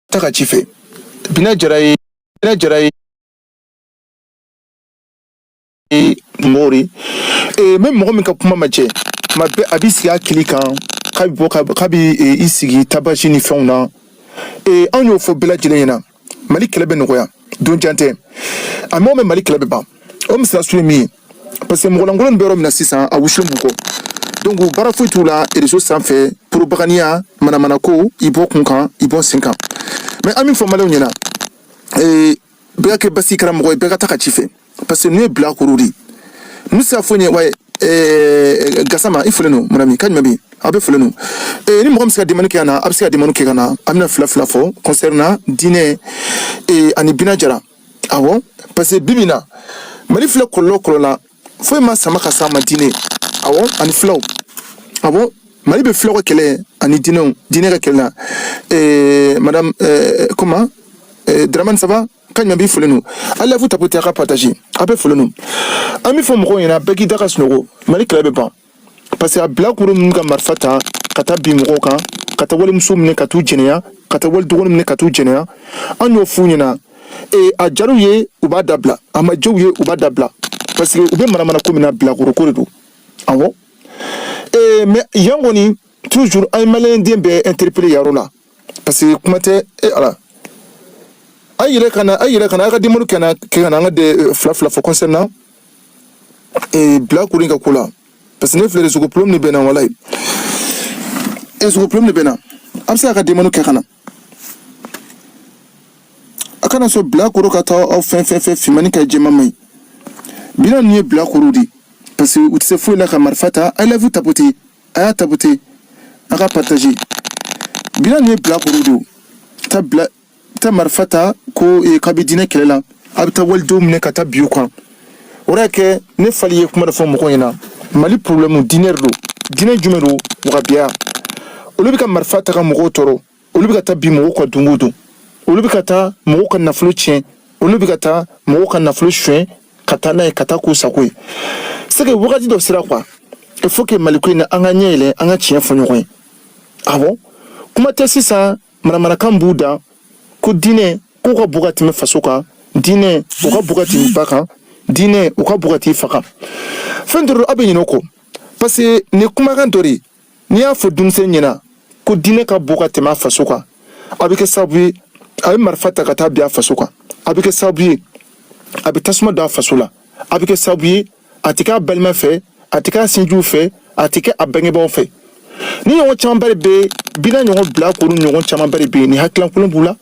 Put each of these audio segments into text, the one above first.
Taa ka ci fɛ. Bina Jara ye, Bina Jara ye mɔgɔw de ee mɛ mɔgɔ min ka kuma ma jɛ, tuma bɛɛ a b'i sigi a kili kan k'a bɛ bɔ, k'a bɛ i sigi tabasi ni fɛnw na. Anw y'o fɔ bɛɛ lajɛlen ɲɛna, Mali kɛlɛ bɛ nɔgɔya don jan tɛ, a mɔgɔ bɛ Mali kɛlɛ bɛ ban. O misaliya su ye min ye, parce que mɔgɔlankolon bɛ yɔrɔ min na sisan, a wusulen b'u kɔ, donc baara foyi t'u la réseau sanfɛ, propagande, manamanako, i bɔ kun kan, i bɔ sen kan. Mais an min fɔ maliyɛnw ɲɛna, bɛɛ ka kɛ basi karamɔgɔ ye, bɛɛ ka taa ka ci fɛ, parce que ninnu ye bilakoro de ye. Ninnu tɛ se ka foyi ɲɛ wa. Gasama, i folen don, mon ami, ka jumɛn bɛ yen? Aw bɛ folen don. Ni mɔgɔ min bɛ se ka demande kɛ ka na, a bɛ se ka demande kɛ ka na. An bɛna fila fila fɔ concernant diinɛ ani Bina Jara. Awɔ, parce que bibi in na, Mali filɛ kɔlɔlɔ kɔlɔlɔ la, foyi ma sama ka s'a ma diinɛ. Awɔ, ani filaw. Awɔ, Mali bɛ filaw ka kɛlɛ ani diinɛw, diinɛ ka kɛlɛ la. Madame comment, Dramane, ça va? Ka ɲuman b'i folen don. A live tapoter, a ka partager, a bɛ folen don. An bɛ fɔ mɔgɔw ɲɛna, bɛɛ k'i da ka sunɔgɔ, Mali kɛlɛ bɛ ban, parce que a bilakoro ninnu ka marifa ta ka taa bin mɔgɔw kan, ka taa walimuso minɛ ka t'u jɛnɛya, ka taa wali dɔgɔnin minɛ ka t'u jɛnɛya. An y'o f'u ɲɛna, a jar'u ye, u b'a dabila, a ma diya u ye, u b'a dabila, parce que u bɛ manamana ko min na, bilakoro ko de don. Awɔ, mais yan kɔni, toujours an ye maliyɛn den bɛɛ interpeller yɔrɔ la, parce que kuma tɛ. E ala, a yɛrɛ ka na, a yɛrɛ ka na, a ka demande kɛ na, kɛ ka na, an ka de fila fila fɔ concernant bilakoro in ka ko la, parce que ne filɛ de, sogo problème de bɛ na, walayi, sogo problème de bɛ na. A bɛ se ka demande kɛ ka na, a kana sɔn bilakoro ka taa aw fɛn fɛn fɛn finmani ka jɛman ma ɲi. Bina ninnu ye bilakoro de, parce que u tɛ se foyi la ka marifa ta. A ye live tapoter, a y'a tapoter, a ka partager. Bina ninnu ye bilakoro de, ta bila taa marifa ta ko k'a bɛ diinɛ kɛlɛ la, a bɛ taa walidenw minɛ ka taa bi u kan. O de y'a kɛ ne fali ye kuma dɔ fɔ mɔgɔw ɲɛna: Mali problème, diinɛ de don. Diinɛ jumɛn don? Wagabiya. Olu bɛ ka marifa ta ka mɔgɔw tɔɔrɔ, olu bɛ ka taa bin mɔgɔw ka don o don, olu bɛ ka taa mɔgɔw ka nafolo tiɲɛ, olu bɛ ka taa mɔgɔw ka nafolo suɲɛ ka taa n'a ye ka taa k'u sago ye. C'est que wagati dɔ sera quoi, il faut que Mali ko in na, an ka ɲɛ yɛlɛ, an ka tiɲɛ fɔ ɲɔgɔn ye. Awɔ, kuma tɛ sisan, manamanakan b'u da ko diinɛ k'u ka bon ka tɛmɛ faso kan, diinɛ u ka bon ka tɛmɛ ba kan, diinɛ u ka bon ka t'i fa kan. Fɛn dɔ don, aw bɛ ɲinɛ o kɔ, parce que nin kumakan dɔ de, n'i y'a fɔ denmisɛn ɲɛna ko diinɛ ka bon ka tɛmɛ a faso kan, a bɛ kɛ sababu ye a bɛ marifa ta ka taa bin a faso kan, a bɛ kɛ sababu ye a bɛ tasuma don a faso la, a bɛ kɛ sababu ye a tɛ k'a balima fɛ, a tɛ k'a sinjiw fɛ, a tɛ kɛ a bangebaaw fɛ. Ni ɲɔgɔn camanba de bɛ bina, ɲɔgɔn bilakoro ɲɔgɔn camanba de bɛ yen, ni hakilankolon b'u la.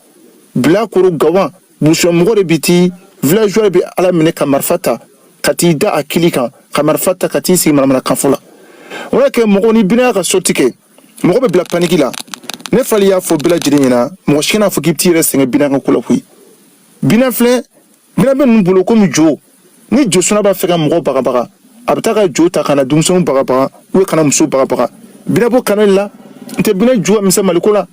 Bilakoro gawan busɔn mɔgɔ de bɛ t'i villageois de bɛ ala minɛ ka marifa ta ka t'i da a kili kan, ka marifa ta ka t'i sigi manamanakan fɔ la. O y'a kɛ mɔgɔ ni bina ka sortie kɛ, mɔgɔ bɛ bila panique la. Ne fali y'a fɔ bɛɛ lajɛlen ɲɛna, mɔgɔ si kana fɔ k'i bɛ t'i yɛrɛ sɛgɛn bina ka ko la koyi. Bina filɛ, bina bɛ ninnu bolo komi jo. Ni jo suna b'a fɛ ka mɔgɔ bagabaga, a bɛ taa ka jo ta ka na denmisɛnninw bagabaga ou ka na muso bagabaga. Bina bɔ kanali la, n tɛ bina ju ka misɛn Maliko la.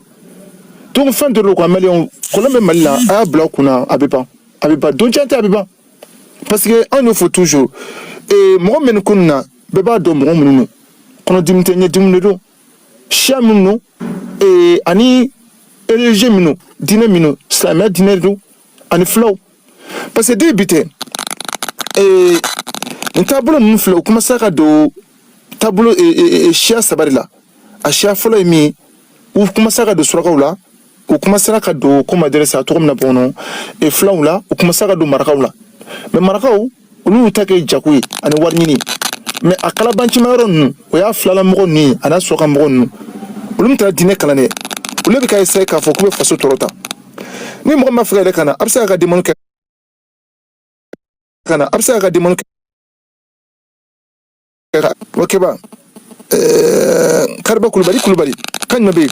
Donc fɛn dɔ don quoi, maliyɛnw, kɔlɔn bɛ Mali la, a y'a bila aw kunna, a bɛ ban, a bɛ ban don jan tɛ, a bɛ ban, parce que anw y'o fɔ toujours. Mɔgɔ min ko nin na, bɛɛ b'a dɔn mɔgɔ minnu don, kɔnɔdimi tɛ, ɲɛdimi de don, siya minnu don, ani religieux minnu, diinɛ minnu, silamɛya diinɛ de don ani filaw, parce que den bi tɛ. Nin taabolo ninnu filɛ, u commencé ka don taabolo siya saba de la. A siya fɔlɔ ye min ye, u commencé ka don surakaw la, u commencé ka don, comment dire ça, tɔgɔ min na bɔn, filaw la, u commencé ka don marakaw la. Mais marakaw, olu y'u ta kɛ jago ye ani wari ɲini. Mais a kalabancima yɔrɔ ninnu, o y'a filalamɔgɔ ninnu ye, a n'a suraka mɔgɔ ninnu, olu min taara diinɛ kalan dɛ, olu bɛ ka essayer k'a fɔ k'u bɛ faso tɔɔrɔ ta. Ni mɔgɔ min b'a fɛ ka yɛlɛ ka na, a bɛ se ka demande kɛ ka na, a bɛ se ka demande kɛ ka o ba Kariba Kulubali, Kulubali kan jumɛn bɛ yen?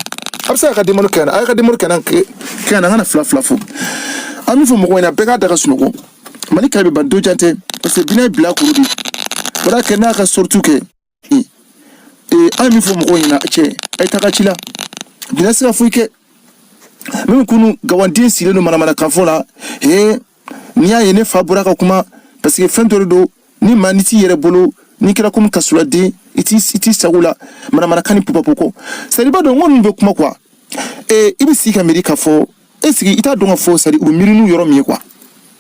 A bɛ se ka demande kɛ ka na, a y'a ka demande kɛ ka na, an kana fila fila fɔ. An bɛ fɔ mɔgɔw ɲɛna, bɛɛ k'a da ka sunɔgɔ, Mali kɛlɛ bɛ ban don jan tɛ, parce que bina ye bilakoro de o y'a kɛ n'a ka sortie kɛ. An ye min fɔ mɔgɔw ɲɛna, cɛ, a ye taga ci la, bina se ka foyi kɛ. Min kunu gawanden sigilen don manamanakan fɔ la, n'i y'a ye ne fa bɔra ka kuma, parce que fɛn dɔ de don, ni maa n'i t'i yɛrɛ bolo, n'i kɛra komi kasoladen, i t'i sago la manamanakan ni pupapoko. C'est à dire, i b'a dɔn n ko ninnu bɛ kuma quoi. I bɛ sigi ka miiri k'a fɔ Est-ce que i t'a dɔn ka fɔ, c'est-à-dire u bɛ miiri n'u yɔrɔ min ye quoi,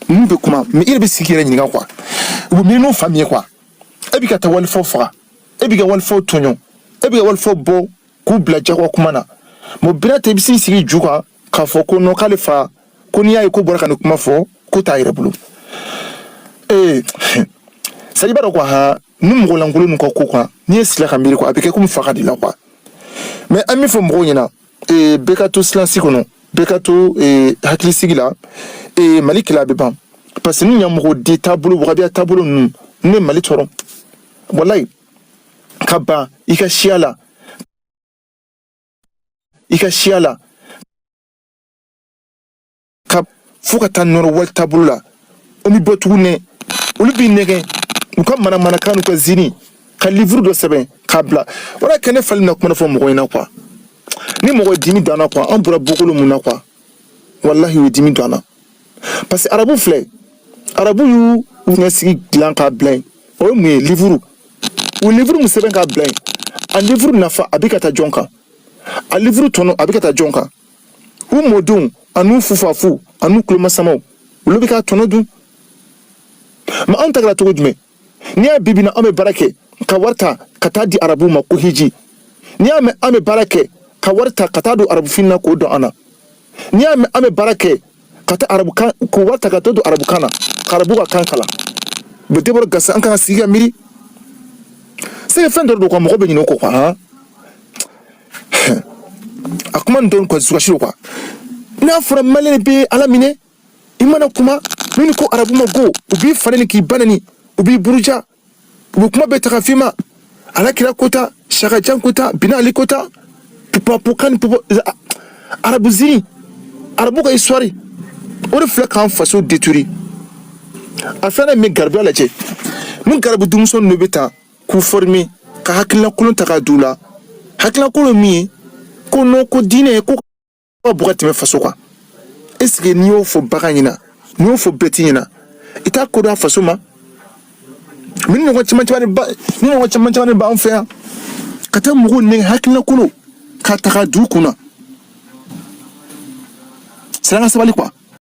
n'u bɛ kuma, mais i yɛrɛ bɛ sigi k'i yɛrɛ ɲininka quoi, u bɛ miiri n'u fa min ye quoi. E bɛ ka taa walifaw faga, e bɛ ka walifaw tɔɲɔ, e bɛ ka walifaw bɔ k'u bila jagoya kuma na. Bon, Binata, i bɛ s'i sigi ju kan k'a fɔ ko non, k'ale fa ko n'i y'a ye ko bɔra ka nin kuma fɔ, ko t'a yɛrɛ bolo. Ee, c'est-à-dire i b'a dɔn quoi, han, ni mɔgɔ lankolon ninnu ka ko quoi, n'i ye sila ka miiri quoi, a bɛ kɛ komi fa ka di la quoi. Mais an min fɔ mɔgɔw ɲɛna, bɛɛ ka to silence kɔnɔ, bɛɛ ka to hakilisigi la. Mali kɛlɛ a bɛ ban, parce que ni ɲamɔgɔ den taabolo, wagabiya taabolo ninnu ne Mali tɔɔrɔ, walayi, ka ban i ka siya la, i ka siya la, ka fo ka taa nɔrɔ wali taabolo la, o mi bɔ tuguni, olu b'i nɛgɛn u ka manamanakan n'u ka zini ka livre dɔ sɛbɛn k'a bila. Wala kɛ ne fali na kuma fɔ mɔgɔ ɲɛna quoi, ni mɔgɔ ye dimi don an na quoi, an bɔra bɔkolo mun na quoi, walahi, u ye dimi don an na, parce que arabu filɛ, arabu y'u ɲɛsigi dilan k'a bila yen. O ye mun ye? Livre, u livre mun sɛbɛn k'a bila yen, a livre nafa a bɛ ka taa jɔn kan? A livre tɔnɔ a bɛ ka taa jɔn kan? U mɔdenw an'u fufafu an'u kulomasamaw, olu bɛ k'a tɔnɔ dun. Mais anw ta kɛra cogo jumɛn? N'i y'a bibi na, an bɛ baara kɛ ka wari ta ka taa di arabuw ma ko hiji. N'i y'a mɛn an bɛ baara kɛ ka wari ta ka taa don arabufin na k'o dɔn an na, n'i y'a mɛn an bɛ baara kɛ ka taa arabukan k'o wari ta ka taa don arabukan na, ka arabu ka kan kalan, bɛ debɔrɔ gasa. An kan ka sigi ka miiri se fɛn dɔ don quoi, mɔgɔ bɛ ɲinɛ o kɔ quoi. Han, a kuma nin dɔn quoi, dusukasi don quoi. N'a fɔra maliyɛn bɛ ala minɛ, i mana kuma minnu ko arabu ma go, u b'i fa neni, k'i ba neni, u b'i buruja, u bɛ kuma bɛɛ ta ka f'i ma, alakira kota, sakajan kota, bina ali kota, pupapukan ni pupa arabu zini, arabu ka histoire, o de filɛ k'an faso détruire. A filanan min, garibuya lajɛ, ni garibu denmuso ninnu bɛ ta k'u former ka hakilina kolon ta k'a d'u la, hakilina kolon min ye ko non, ko diinɛ ko ka bon ka tɛmɛ faso kan. Est ce que n'i y'o fɔ bagan ɲɛna, n'i y'o fɔ bɛti ɲɛna, i t'a ko dɔn a faso ma? Min ɲɔgɔn caman caman de ba, ni ɲɔgɔn caman caman de b'an fɛ yan, ka taa mɔgɔw nɛgɛ hakilina kolon k'a ta k'a d'u kunna. Sira ka sabali quoi.